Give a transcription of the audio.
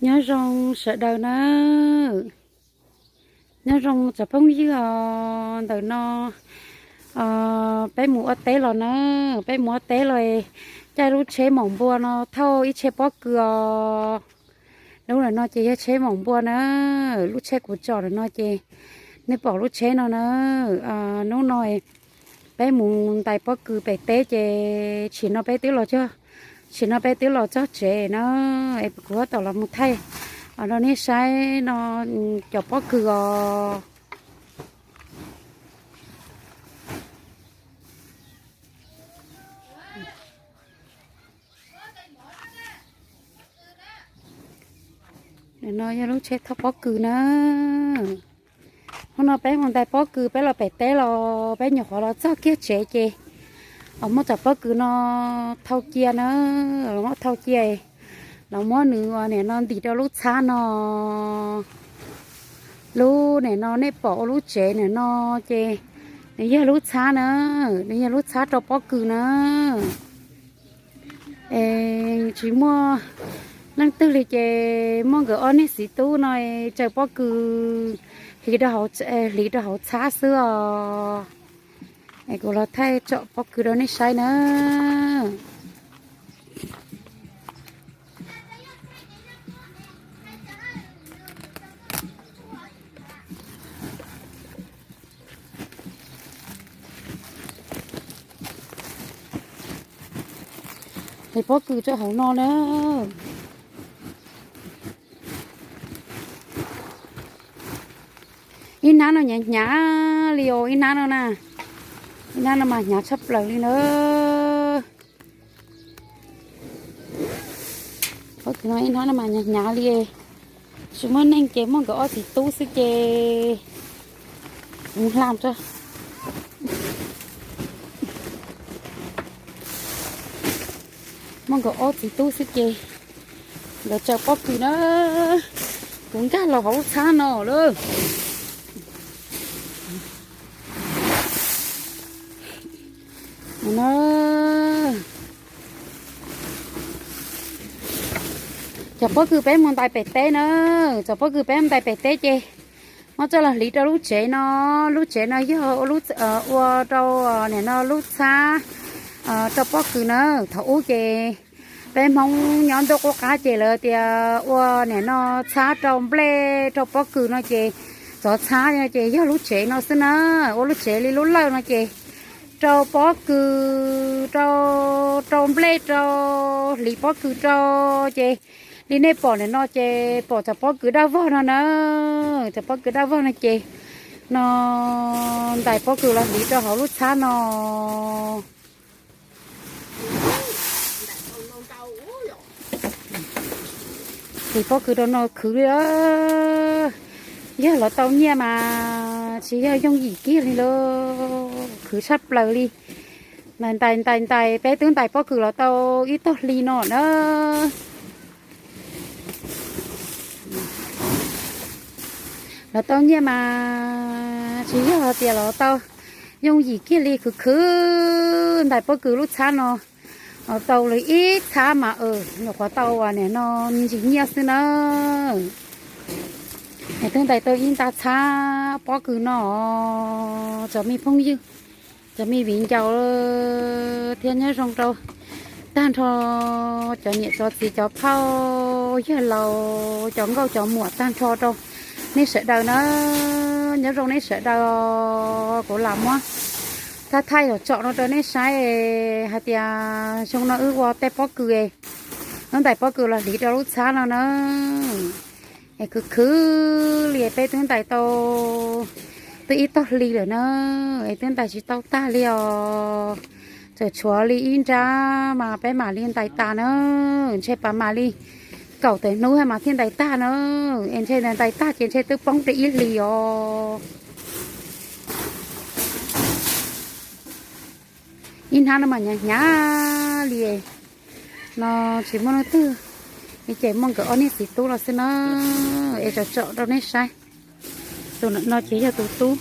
Nyob zoo sawv daws na, nyob zoo cov phooj ywg os. Ntawm no peb mus ua teb los na, peb mus ua teb los, caij lub tsheb maum npua no thauj ib tsheb pob kws os. Lub ntawm no ces yog tsheb maum npua na, lub tsheb kuv tsom ntawm no ces nej pom lub tsheb no na. Hnub no peb mus ntais pob kws pem teb ces tsim no peb twb los, tsim no peb twb los txog tsev na, es kuv tab tom los mus thaij rau nej saib no, cov pob kws os. Ntawm no yog lub tsheb thauj pob kws na. Hnub no peb mus ntais pob kws, peb los pem teb los peb nyuam qhuav los txog kiag tsev ces muab cov pob kws no thau cia na, los muab thau cia, los muab nws nim no ntim rau lub txhab no. Lub nim no nej pom ua lub tsev nim no ces nws yog lub txhab na, nws yog lub txhab rau pob kws na. Es tsis muaj leej twg li ces muaj nkawd ob niag txiv tub no tsaws pob kws hliv rau hauv, hliv rau hauv txhab xwb os. Es kuv los thaij tsom pob kws rau nej saib na. Hliv pob kws rau hauv no na. Ib hnab no hnyav hnyav li os, ib hnab no na, ib hnab no mas hnyav tshaj plaws li na. Pob kws no ib hnab no mas hnyav hnyav li. Tsis muaj neeg ces muaj nkawd ob txiv tub xwb ces kuv hla rau. Muaj nkawd ob txiv tub xwb ces nkawd tsaws pob kws na, kuv nkag los hauv lub txhab no lawm. Cov pob kws peb mus ntais pem teb na, cov pob kws peb mus ntais pem teb ces muab coj los hliv rau lub tsev no. Lub tsev no yog ua rau nim no lub txhab rau pob kws na. Thaum ub ces peb Hmoob nyob ntuj qub qab ces lawv tias ua nim no txhab rau nplej rau pob kws no ces cov txhab no ces yog lub tsev no xwb na. Ua lub tsev li lub lawj no ces rau pob kws rau, rau nplej rau, hliv pob kws rau. Ces li nej pom ntawm no ces pom cov pob kws daj vog no na, cov pob kws daj vog no ces no ntais pob kws los hliv rau hauv lub txhab no. Hliv pob kws rau no khwv li, yog los tau nyiaj mas tsis yog yooj yim kiag li lauj, khwv tshaj plaws li. Ntais ntais ntais ntais, peb twb ntais pob kws los tau ib tog hli no na. Los tau nyiaj mas tsis yog tias los tau yooj yim kiag li, khwv khwv ntais pob kws lub txhab no. Tau li ib txhab mas nyuam qhuav tau nim no ntsis nyiaj xwb na. Es twb ntais tau ib nta txhab pob kws no, cov me phooj ywg, cov me viv ncaus thiab nyob zoo rau tag nrho cov niam cov txiv cov phauj yawg laus cov nkauj cov muam tag nrho rau nej sawv daws na. Nyob zoo nej sawv daws, kuv lam muab thaij thaij los tsom no rau nej saib hais tias xyoo no wb ua tej pob kws, wb ntais pob kws los hliv rau lub txhab no na. Es khwv khwv li, peb twb ntais tau twb ib tog hli lawm na, es twb ntais tsis tau tag li os. Tseem tshuav li ib nrab mas peb mam li ntais tas na, ntshe pas mam li kaum tawm hnub mas thiaj ntais tag na, es ntshe ntais tag ces ntshe twb poob rau ib hlis os. Ib hnab no mas hnyav hnyav li no, tsis muaj leej twg li ces muaj nkawd ob niag txiv tub los xwb na, es tsom tsom rau nej saib. Tus no ces yog tus tub.